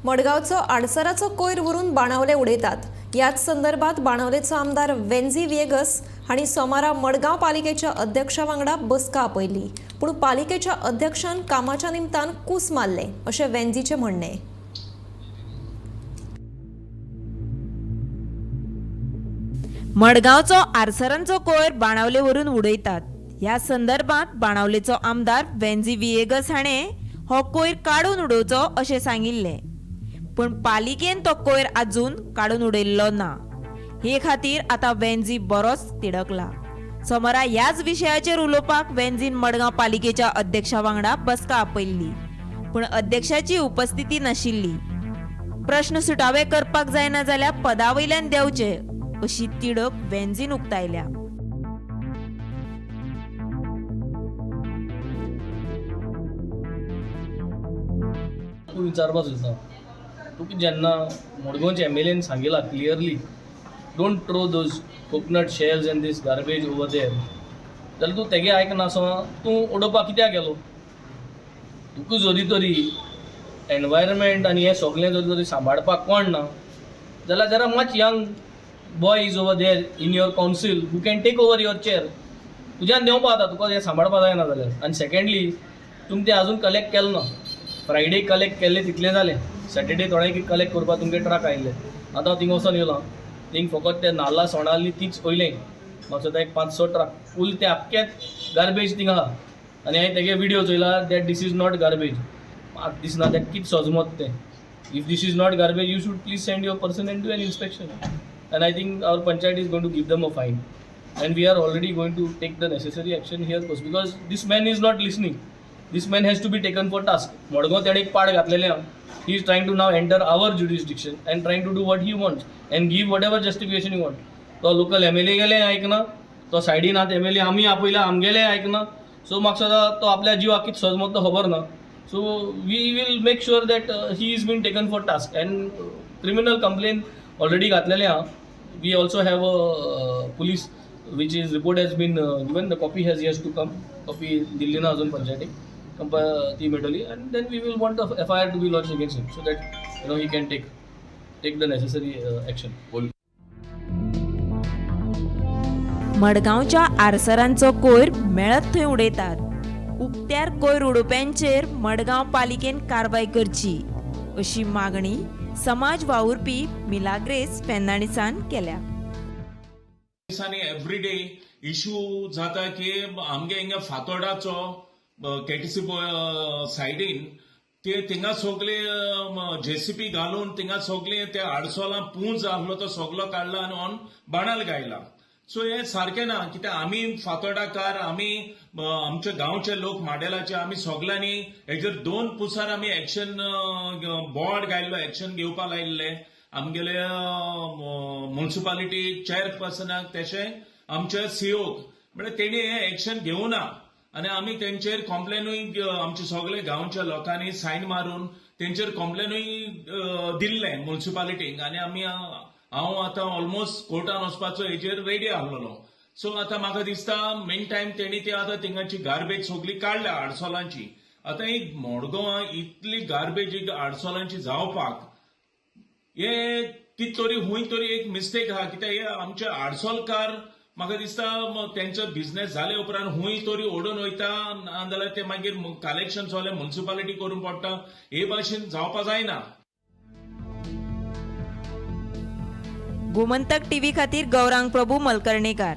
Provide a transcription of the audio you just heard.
मडगांवचो आडसराचो कोयर व्हरून बाणावले उडयतात. ह्याच संदर्भात बाणावलेचो आमदार वेन्झी व्हिएगस हांणी सोमारा मडगांव पालिकेच्या अध्यक्षा वांगडा बसका आपयली, पूण पालिकेच्या अध्यक्षान कामाच्या निमतान कूस मारलें अशें वेन्झीचें म्हणणें. मडगांवचो आडसरांचो कोयर बाणावले व्हरून उडयतात. ह्या संदर्भात बाणावलेचो आमदार वेन्झी व्हिएगस हाणें हो कोयर काडून उडोवचो अशें सांगिल्लें, पूण पालिकेन तो कोयर आजून काडून उडयल्लो ना. हे खातीर आतां वेन्झी बरोच तिडकला. सोमारा ह्याच विशयाचेर उलोवपाक वेन्झीन मडगांव पालिकेच्या अध्यक्षा वांगडा बसका आपयल्ली, पूण अध्यक्षाची उपस्थिती नाशिल्ली. प्रश्न सुटावे करपाक जायना जाल्यार पदा वयल्यान देंवचे अशी तिडक वेन्झीन उक्तायल्या. तूं विचारपाक सोदता, तुका जेन्ना मडगांवचे MLN सांगिलां clearly, don't throw those coconut shells and this garbage over there, जाल्यार तूं तेगे आयकनासतना तूं उडोवपाक कित्याक गेलो? तुका जरी तरी एनवायरमेंट आनी हें सगळें जरी तरी सांबाळपाक कोण ना जाल्यार there are much young boys over there in your council who can take over your chair. तुज्यान देंवपा जाता तुका हें सांबाळपा जायना जाल्यार. आनी सेकेंडली, तुमी तें आजून कलेक्ट केलें ना. फ्रायडे कलेक्ट केल्लें तितलें जालें. सॅटर्डे थोडे कलेक्ट करपाक तुमगे ट्रक आयिल्ले. आतां हांव थिंग वचोन येयलां, थिंग फकत ते नाल्ला सोंडां आसली तीच वयले. म्हाका दिसता एक पांच स ट्रक फूल ते आख्खेच गार्बेज थिंग आहा. आनी हांवें तेगे video चोयला that this is not garbage. म्हाका दिसना तें कितें सजमत तें. If this is not garbage, you should please send your person and do an inspection. And I think our panchayat is going to give them a fine, and we are already going to take the necessary action here, because this man is not listening. This man has to be taken for task. Madgaon तेणें एक पाड घातलेलें आहा. He is trying to now enter our jurisdiction and trying to do what he wants and give whatever justification he want. तो local MLA गेले आयकना, तो सायडीन आतां एमएलए आमी आपयला आमगेले आयकना. सो म्हाका दिसता तो आपल्या जिवाक कितें सजमत तो खबर ना. So we will make sure that he is been taken for task and criminal complain already घातलेले आहा. We also have a police which is report has been given. The copy has yet to come. Copy दिल्ली ना अजून पंचायतीक, ती मेळटली and then we will want a FIR to be lodge against him so that he can take the necessary action. मडगांवच्या आडसरांचो कोयर मेळत थंय उडयतात. उक्त्यार कोयर उडोवप्यांचेर मडगांव पालिकेन कारवाय करची अशी मागणी समाज वावुरपी मिलाग्रेस फेर्नांडीसान केल्या. दिसांनी एवरीडे इशू जाता की आमगे हिंगा फातोर्डाचो केटीसी सायडीन ते थिंगा सगळे जेसीबी घालून थिंगा सगळे ते आडसोलां पूंज आहलो तो सगलो काडला आनी ऑन बाणाल गायला. सो हे सारकें ना, कित्याक आमी फातोर्डाकार, आमी आमच्या गांवचे लोक, माडेलाचे, आमी सगल्यांनी हेजेर दोन पुसार आमी एक्शन बोर्ड घायल्लो, एक्शन घेवपाक लायिल्ले आमगेले म्युन्सिपालिटी चेअरपर्सनाक, तशें आमच्या सीओक. म्हळ्यार तेणी हे एक्शन घेवना आनी आमी तेंचेर कॉम्प्लेनूय, आमचे सगळे गांवच्या लोकांनी सायन मारून तेंचेर कॉम्प्लेनूय दिल्ले म्युन्सिपालिटीक. आनी आमी, हांव आतां ऑलमोस्ट कोर्टान वचपाचो हेजेर रेडी आहलोलो. सो आतां म्हाका दिसता, मेन टायम तेणी ती आतां थिंगाची गार्बेज सगळी काडल्या आडसोलांची. आतां एक मडगांवां इतली गार्बेज आडसोलांची जावपाक हे कित तरी हुंय तरी एक मिस्टेक आहा, कित्याक हे आमचे आडसोलकार म्हाका दिसता तेंचो बिझनेस जाले उपरांत हुंय तरी ओडून वयता, नाजाल्यार ते मागीर कलेक्शन सगळें म्युन्सिपालिटी करूंक पडटा. हे भाशेन जावपा जायना. गोमंतक टीव्ही खातीर गौरांग प्रभू मलकर्णेकार.